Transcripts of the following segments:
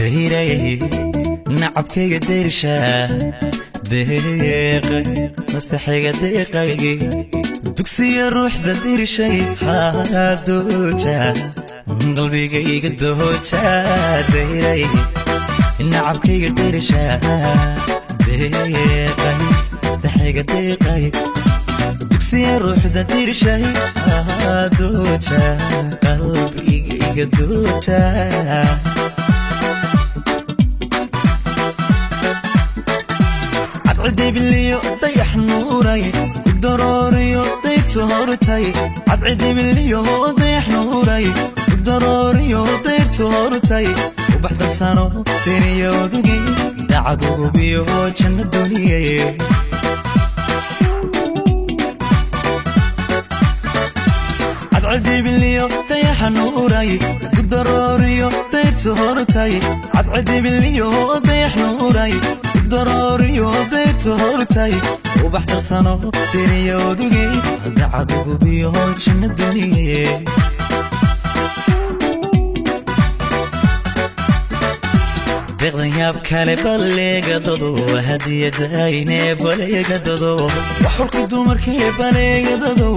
Dayray nacabkayga dayrsha, deeqay mastaxayga deeqaygi, dugsiya ruuxda dirshay, dooja qalbigayga dooja. Dayray nacabkayga dayrsha, deeqay mastaxayga deeqay, dugsiya ruuxda dirshay, dooja qalbigayga dooja. Cadcidibiliyo dayax nuuray, udarooriyo dayrtu hortay. Cadcidibiliyo dayax nuuray, udarooriyo dayrtu hortay. Ubax darsano deriyodugi, dacadugubiyo janna duniye. Cadcidibiliyo dayaxa nuuray, udarooriyo dayrtu hortay. Cadcidibiliyo dayax nuuray, udarooriyo dayrtu hortay. Ubax darsano deriyodugi, dacadugubiyo janna duniye. Deeqdan yaab kale baleegadado, hadiyadayne baleegadado, waxulka dumarkee baleegadado,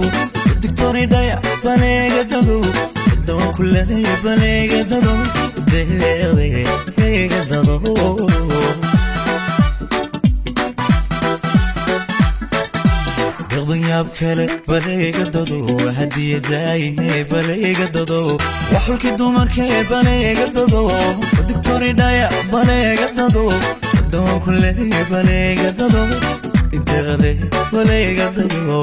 digtoridhaya baleegadado, dawan kuladay baleegadado, deeqdeegadado. Deeqdan yaab kale baleegadado, hadiyadayne baleegadado, waxulkii dumarkee baleegadado, digtoridhaya baleegadado, dawan kuladay baleegadado, deeqde baleegadado.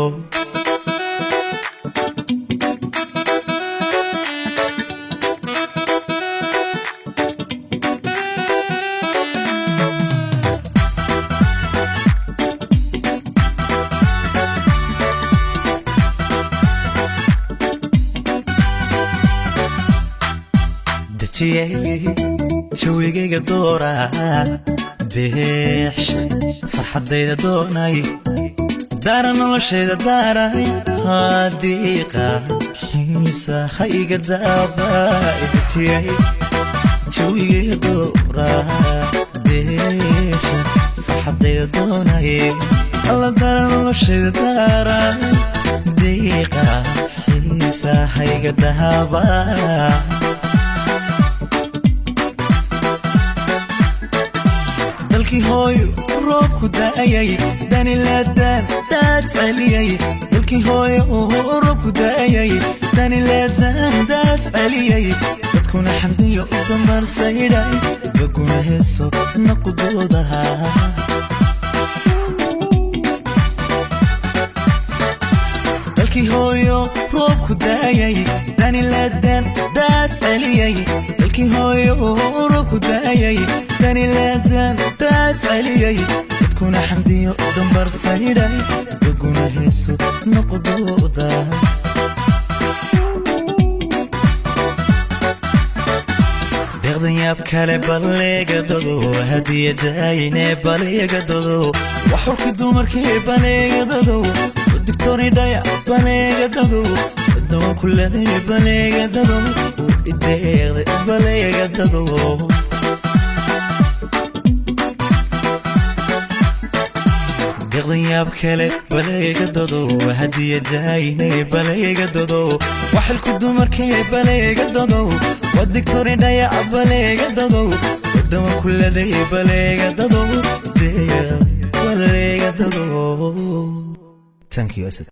Dejiyey jawigayga doora, deexsha farxaddayda doonay, daara noloshayda daaray, hadiiqa xiisa ha iga daaba. Dejiyey jawigayga doora, deexsha farxaddayda doonay, alla daara noloshayda daaray, diiqa xiisa ha iga daaba. Dalkii hooyo roobku daayay, danileedaan daad celiyay. Dalkii hooyo roobku daayay, danileedaan daad celiyay. Dadkuna xamdiyo u dambarsaydhay, daguna heeso naqudoodaha. Dalkii hooyo roobku daayay, danileedaan daad celiyay. Dalkii hooyo roobku daayay, danileedaan daad celiyay. Dadkuna xamdiyo dambarsaydhay, daguna heeso noqdooda. Deeqdan yaab kale baleegadado, hadiyadayne baleegadado, waxulka dumarkee baleegadado, digtoridhaya baleegadado, dawan kuladay baleegadado, ideeqde baleegadado. Deeqdan yaab kale baleegadado, hadiyadayne baleegadado, waxilku dumarkee baleegadado, wadigtoridhaya baleegadado, dawan kuladay baleegadado, baleegadado. Thank you, Asad.